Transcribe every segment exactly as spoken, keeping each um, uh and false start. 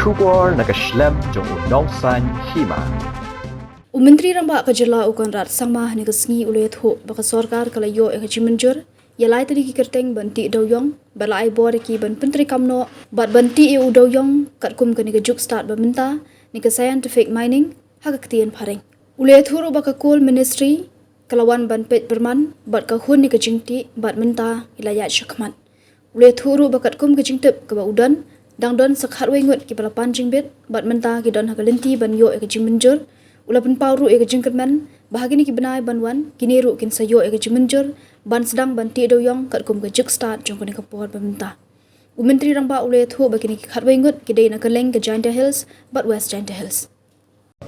Khubor na ka shlem jong u Nongsaiñ Hima. U Myntri Rangbah ka Jylla u Conrad Sangma ha kane ka sngi u la ïathuh ba ka sorkar ka la ïoh ïa ka jingmynjur ïa lai tylli ki kyrteng ban tih dewïong bad la ai bor ïa ki ban pyntreikam noh bad ban tih ïa u dewïong katkum kane ka juk stad ba mynta ne ka scientific mining ha ka ktien phareng. U la ïathuh ruh ba ka Coal Ministry ka la wan ban peit pyrman bad ka hun ïa ka jingtih bad mynta ki la ïaid shakhmat. U la ïathuh ruh ba katkum ka jingtip kaba u don, dang don sa khatwei ngut kiba la pan jingbit bad mynta ki don ha ka lynti ban ïoh ïa ka jingmynjur. U la pynpaw ruh ïa ka jingkyrmen ba ha kine ki bnai ban wan kine ruh kin sa ïoh ïa ka jingmynjur ban sdang ban tih dewïong katkum ka juk stad jong kane ka por ba mynta. U Myntri Rangbah u la ïathuh ba kine ki khatwei ngut ki dei na kylleng ka Jaintia Hills bad West Jaintia Hills.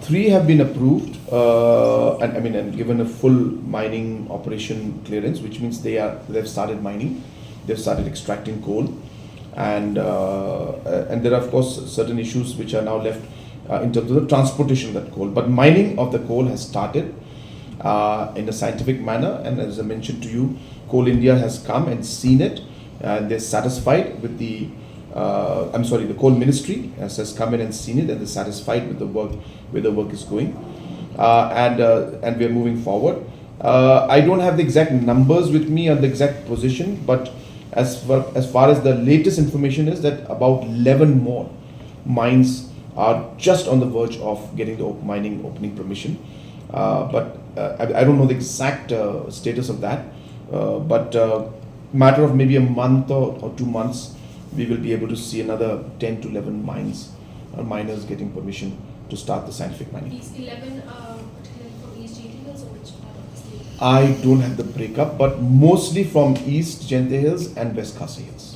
Three have been approved uh, and I mean and given a full mining operation clearance, which means they are they've started mining, they've started extracting coal, and uh, uh, and there are of course certain issues which are now left uh, in terms of the transportation of that coal. But mining of the coal has started uh, in a scientific manner, and as I mentioned to you, Coal India has come and seen it, and they're satisfied with the uh, I'm sorry, the coal ministry has, has come in and seen it and is satisfied with the work, where the work is going. Uh, and, uh, and we're moving forward. Uh, I don't have the exact numbers with me on the exact position, but as far, as far as the latest information is that about eleven more mines are just on the verge of getting the op- mining opening permission. Uh, but uh, I, I don't know the exact uh, status of that. Uh, but uh, matter of maybe a month or, or two months, we will be able to see another ten to eleven mines or miners getting permission to start the scientific mining. These eleven are pertaining from East Jaintia Hills or which part of the state? I don't have the breakup, but mostly from East Jaintia Hills and West Khasi Hills.